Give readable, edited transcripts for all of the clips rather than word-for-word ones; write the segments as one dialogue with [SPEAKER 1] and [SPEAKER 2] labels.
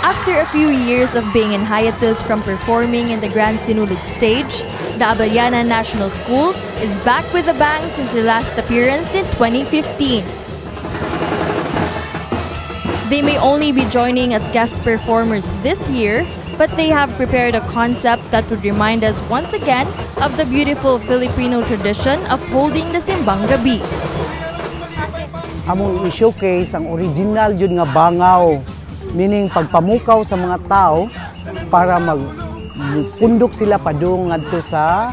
[SPEAKER 1] After a few years of being in hiatus from performing in the Grand Sinulog stage, the Abellana National School is back with a bang since their last appearance in 2015. They may only be joining as guest performers this year, but they have prepared a concept that would remind us once again of the beautiful Filipino tradition of holding the Simbang Gabi.
[SPEAKER 2] Among i-showcase ang original yun nga bangaw, meaning pagpamukaw sa mga tao para magpundok sila padung ngadto sa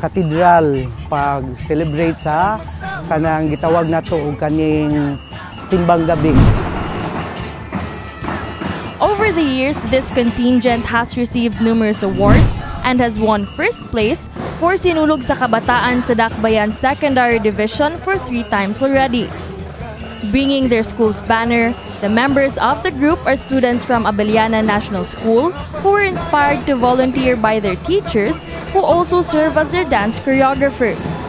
[SPEAKER 2] katedral pag-celebrate sa kanang gitawag nato og kaning Simbang Gabi.
[SPEAKER 1] Over the years, this contingent has received numerous awards and has won first place for Sinulog sa Kabataan sa Dakbayan Secondary Division for 3 times already. Bringing their school's banner, the members of the group are students from Abellana National School who were inspired to volunteer by their teachers, who also serve as their dance choreographers.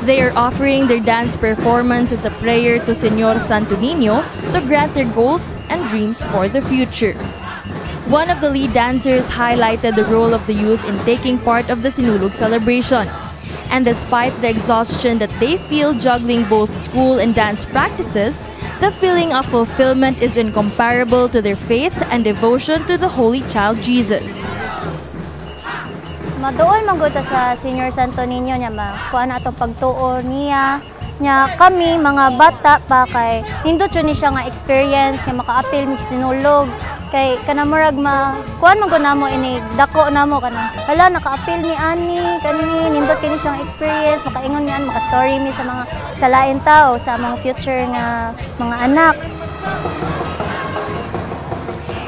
[SPEAKER 1] They are offering their dance performance as a prayer to Señor Santo Niño to grant their goals and dreams for the future. One of the lead dancers highlighted the role of the youth in taking part of the Sinulog celebration. And despite the exhaustion that they feel juggling both school and dance practices, the feeling of fulfillment is incomparable to their faith and devotion to the Holy Child Jesus.
[SPEAKER 3] Maduol man gud ta sa Senior Santo Niño nya, makuha na atong pagtuo niya. Nya kami mga bata pa kay nindot jud ni siya nga experience nga makaapil mig sinulog kay kana murag ma kuan man gud namo ini dako namo kana hala nakaapil ni ani kani nindot kini siyang experience, makaingon ni an maka-story mi sa mga sa lain tao sa mga future nga mga anak.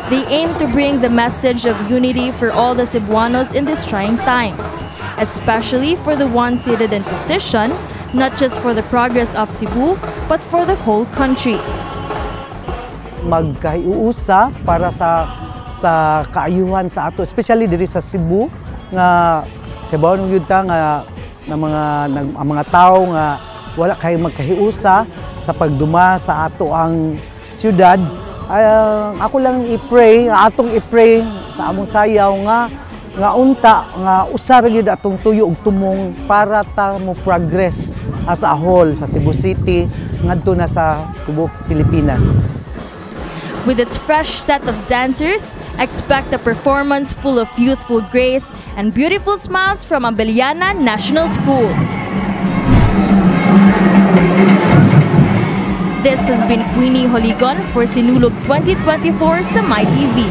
[SPEAKER 1] They aim to bring the message of unity for all the Cebuanos in these trying times, especially for the ones seated in position, not just for the progress of Cebu, but for the whole country.
[SPEAKER 2] Magkahiusa para sa kaayuhan sa ato, especially diri sa Cebu nga kibawon gyud ta nga na mga nag, ang mga tawo nga wala kay magkahiusa sa pagduma sa ato ang syudad. Ako lang i-pray, atong i-pray sa among sayaw nga nga unta nga usa ra gyud atong tuyo og tumong para ta mo progress as a whole sa Cebu City ngadto na sa tibuok Pilipinas.
[SPEAKER 1] With its fresh set of dancers, expect a performance full of youthful grace and beautiful smiles from Abellana National School. This has been Queenie Holigon for Sinulog 2024 sa MyTV.